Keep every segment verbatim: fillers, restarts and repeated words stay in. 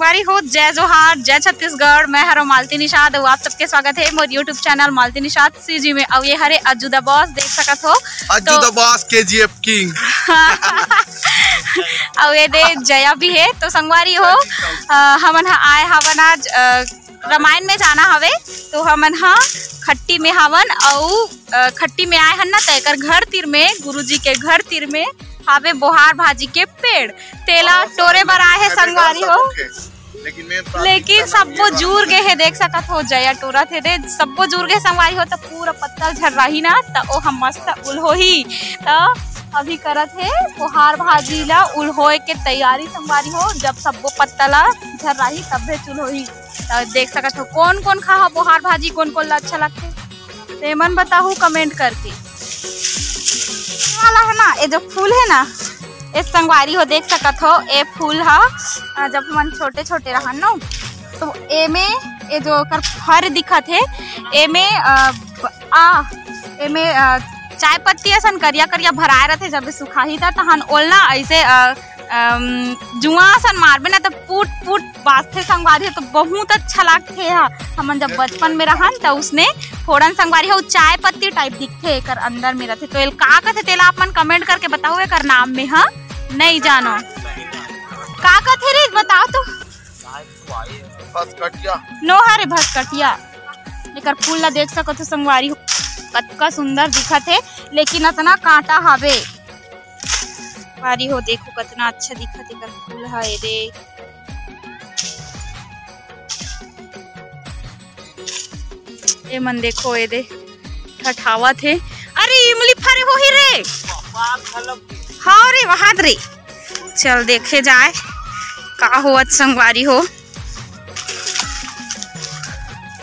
संगवारी हो, जय जोहार, जय छत्तीसगढ़। मैं हरो मालती निषाद अउ आप सबके स्वागत हे मोर YouTube channel Malti Nishad CG में। अउ ये हरे अज्जू द बॉस, देख सकत हो। अज्जू तो द बॉस, KGF किंग। अउ ये दे जया भी हे। तो संगवारी हो, अ, हमन ह आए हवन आज, अ, रामायण में जाना हवे, तो हमन ह खट्टी में हवन अउ, अ, खट्टी में आए हन ना, त एकर घर तीर में, गुरुजी के घर तीर में हावे बोहार भाजी के पेड़, तेला टोरे बर आए हे संगवारी हो। लेकिन सब्बो जुर गे हे, देख सकत हो, जया टोरत हे दे, सब्बो जुर गे संगवारी हो, त पूरा पत्ता झर्राही ना, त ओ हम मस्त उल्होही। त अभी करत हे बोहार भाजी ला उल्होए के तैयारी संगवारी हो, जब सब्बो पत्ता ला झर्राही तब्बे चुल्होही। त देख सकत हो कोन कोन खाहा बोहार भाजी, कोन कोन ला अच्छा लगथे, तेमन बताहू कमेंट करके। वाला है ना, ये जो फूल है ना, ये संगवारी हो देख सकत हो, ये फूल हा, अ, जब हमन छोटे छोटे रहन न, तो एमे ये जो ओकर फर दिखत हे, एमे, अ, ब-, आ, एमे, अ, चाय पत्ती असन करिया करिया भराए रथे, जब सुखाही त तहन ओला ऐसे, अ, अम, जुआं असन मारबे ना, त पुट पुट बाजथे संगवारी हो, त बहुत अच्छा लागथे हा। हमन जब बचपन में रहन, त उसने फोड़न संगवारी हो, चाय पत्ती टाइप दिखथे, एकर अंदर में रथे। तो एल का कथे, तेला आप मन कमेंट करके बताओ, एकर नाम में हा नहीं जानो। का कथे रे, बताओ तो। भसकटिया। नोहा रे भसकटिया। एकर फूल ला देख सकत हो संगवारी हो, कतका सुंदर दिखत हे, लेकिन अतना कांटा हावे। संगवारी हो, देखो कतना अच्छा दिखत हे एकर फूल ह। ए दे, ए मन देखो, ए दे, ठठावत हे। अरे, इमली फरे होही रे। हाँ रे, वहाद रे। चल देखे जाए का होवत संगवारी हो।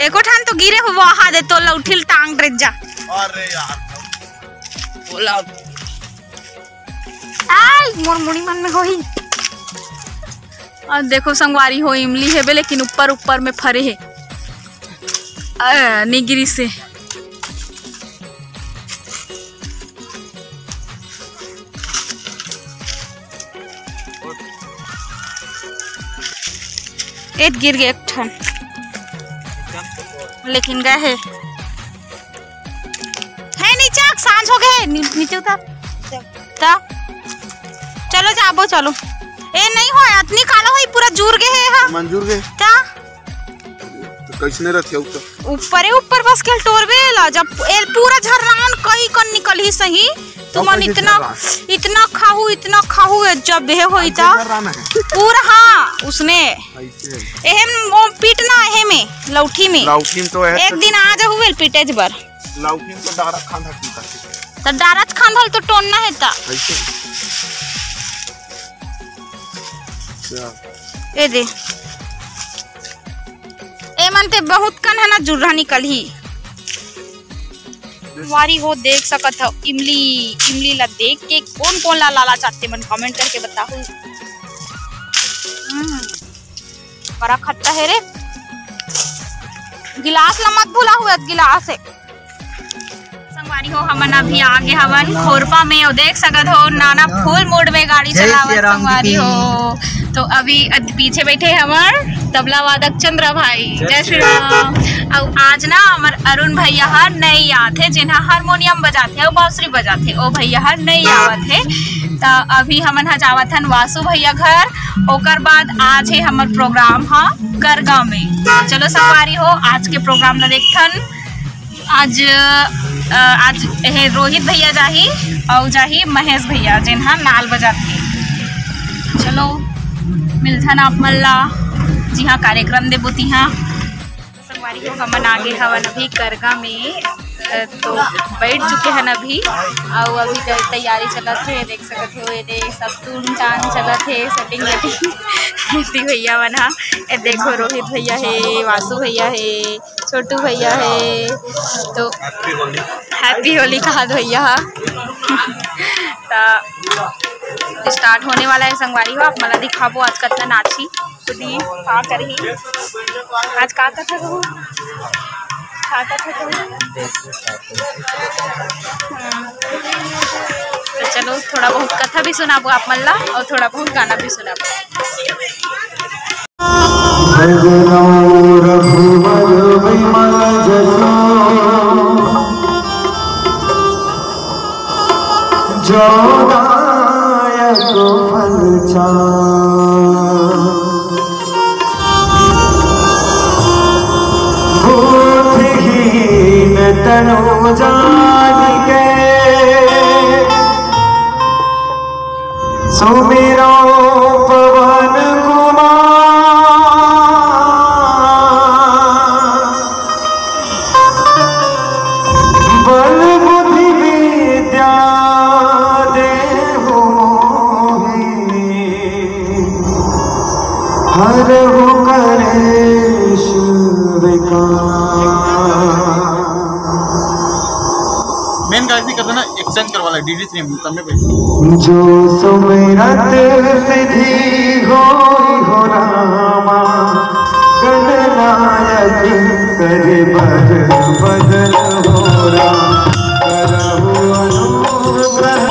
एको ठान तो गिरे हो, वहाद ए तो लौठिल टांग रे जा। अरे यार, बोला। आई, मोर मुड़ी मन में होही। अउ देखो संगवारी हो, इमली हेबे, लेकिन ऊपर ऊपर में फरे हे। अ, नी गिरिस हे। एत गिर गे एक ठन, लेकिन गे हे। हे नीचे, सांझ हो गे हे, नी-, नीचे उतर। त चलो जाबो, चलो। ए नहीं होय, अतनी काला होई, पूरा जुर गे हे हा। मंजूर गे। त तो कैसने रथे उ तो? ऊपरे ऊपर बस के टोरबे ला, जब एल पूरा झर्रान कई कन निकलही सही, तुमन कैसे इतना, झर्रान? इतना खाहू, इतना खाहू, ए जब हे होई ता। झर्रान है। पूरा, हाँ, उसने। ऐसे। एहे में वो पीटना, एहे में, लौठी में। लौठी में तो है एक तो दिन आ जाहू एल पीटे बर। लौठी में तो डारा खांधा की करके। तो डारा खांधल तो टोनना है ता। ऐसे। अच्छा। ए दे। ए मन ते बहुत कन है ना जुर्रा निकलही। वारी हो देख सकत हो इमली, इमली ला देख के कोन कोन ला लाला चाहते मन कमेंट करके बताहू। हम्म, बड़ा खट्टा है रे। गिलास ला मत भुला हुआ, गिलास है। संगवारी हो, हमन अभी आगे हवन खोरपा में, अउ देख सकत हो नाना फुल मूड में गाड़ी चलावत संगवारी हो। तो अभी अद-, पीछे बैठे हमर तबला वादक चंद्रा भाई। जय श्री राम। अउ आज ना हमर अरुण भैया ह नई आत हे, जेन ह हारमोनियम बजाथे अउ बांसुरी बजाथे, ओ भैया ह नई आवत हे। त अभी हमन ह जावत हन वासु भैया घर, ओकर बाद आज हे हमर प्रोग्राम ह करगा में। चलो संगवारी हो, आज के प्रोग्राम ला देखथन। आज, अ, आज हे रोहित भैया जाही अउ जाही महेश भैया, जेन ह नाल बजाथे। चलो मिलथन आप मन ला, जिहाँ कार्यक्रम देबो तिहाँ। संगवारी हो, हमन आगे हवन अभी करगा में, अ, तो बैठ चुके हन अभी, अउ अभी तै-, तैयारी चलत हे, देख सकत हो, एदे सब टून टान चलत हे, सेटिंग वेटिंग। एती भैया मन ह, ए देखो रोहित भैया हे, वासु भैया हे, छोटू भैया हे, तो हैप्पी होली कहा भैया ह। त स्टार्ट होने वाला है संगवारी हो, आप मन ला दिखाबो आज कतना नाची। खुदी का करही। आज का कथा कहूँ? का कथा कहूँ? हम्म। तो चलो, थोड़ा बहुत कथा भी सुनाबो आप मन ला अउ थोड़ा बहुत गाना भी सुनाबो। रघुवर विमल जसो जो दायक फल चारि। बुद्धिहीन तनु जानिके सुमिरो पवन कुमार। बल बुद्धि विद्या देहु मोहि, हरहु कलेश विकार। Main गायत्री करते ना, exchange करवा ले, D D three में, तब में पे। जो सुमिरत सिद्धि होई हो रामा, गणनायक करे बर बदन हो राम, करहु अनुग्रह।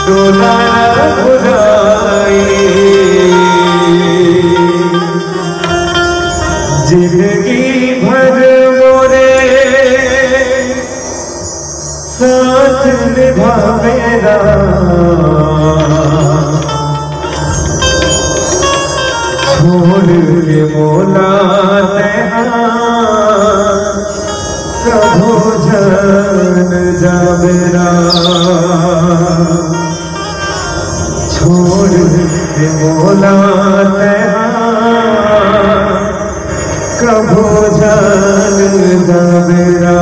तोला भुलाई जिंदगी भर मोरे साथ निभावेला। छोड़ के मोला तेहा कभो झन जाबेला। छोड़ के मोला तेहा कभो झन जाबेला।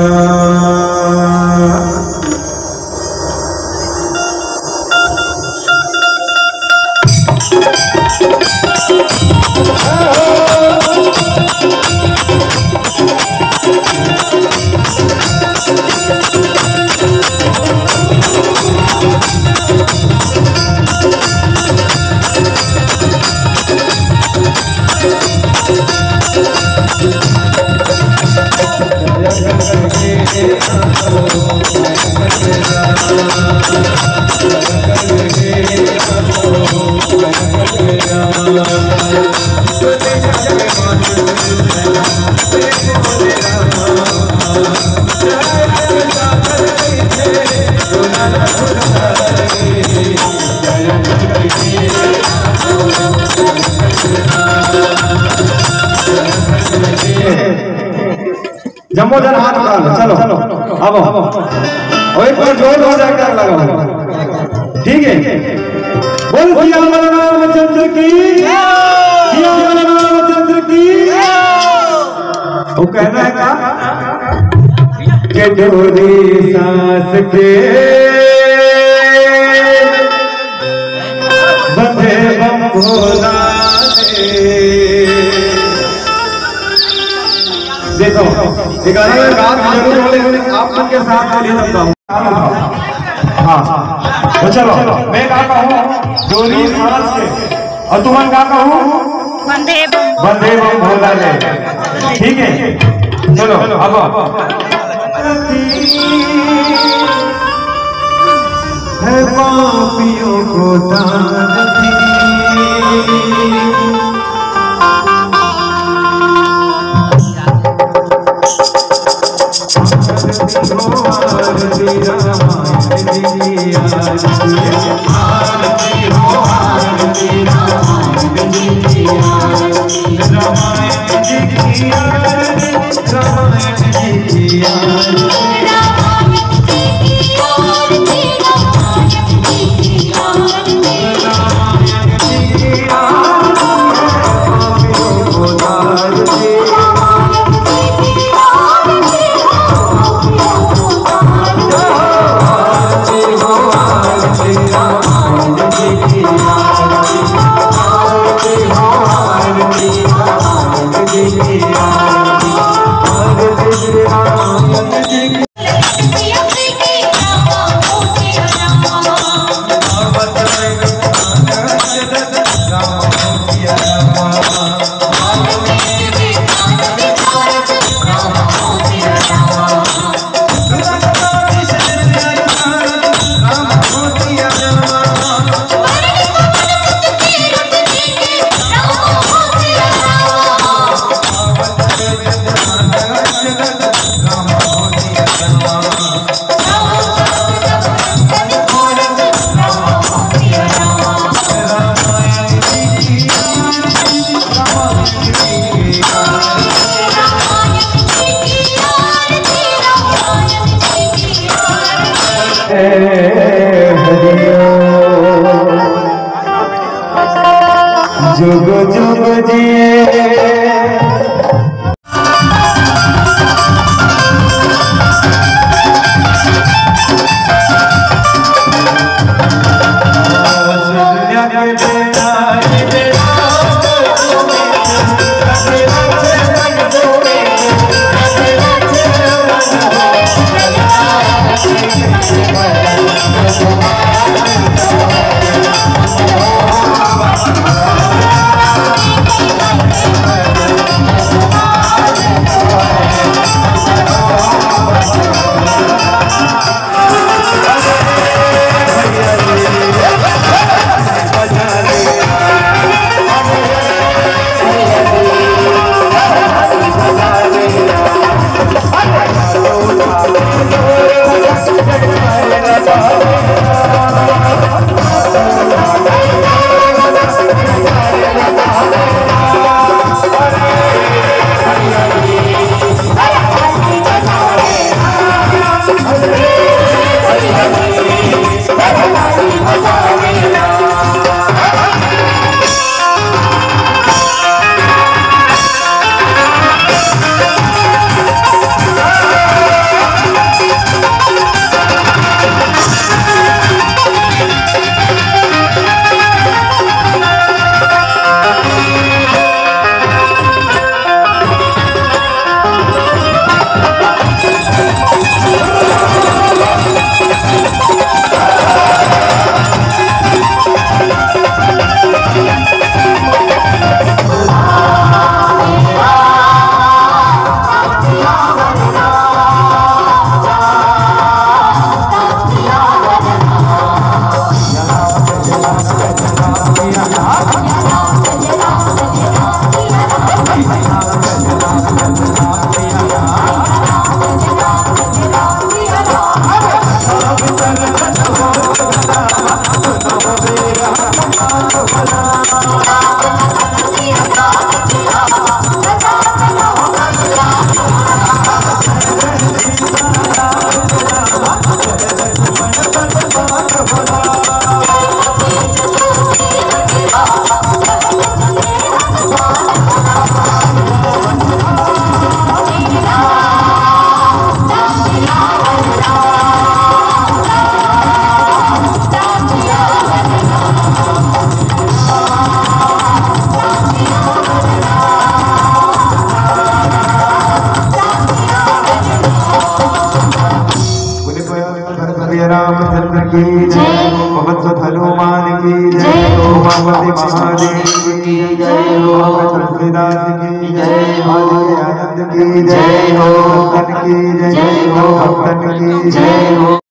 जम्मो जन हाथ उठा लो, चलो, अब और एक बार जोर हो जाए, क्या लगा? ठीक है, बोल सियावर रामचंद्र की, सियावर रामचंद्र की। वो कहना है का? के डोरी सांस के बंधे बम भोला रे। देखो, ये गाना मैं गा जरूर हूँ, लेकिन आप लोग के साथ के लिए मैं गाऊँ। हाँ, तो चलो, मैं गाता हूँ डोरी सांस के, और तुमन का कहूँ? वंदे बम। वंदे बम भोला रे। ठीक है, चलो, अब है पापियों को दान दी। जुग जुग जिए। रामचंद्र की जय, पवन सुत हनुमान की जय, उमापति महादेव की जय, बाबा तुलसीदास की जय, आनंद की जय, भक्तन की जय, भक्तन की जय।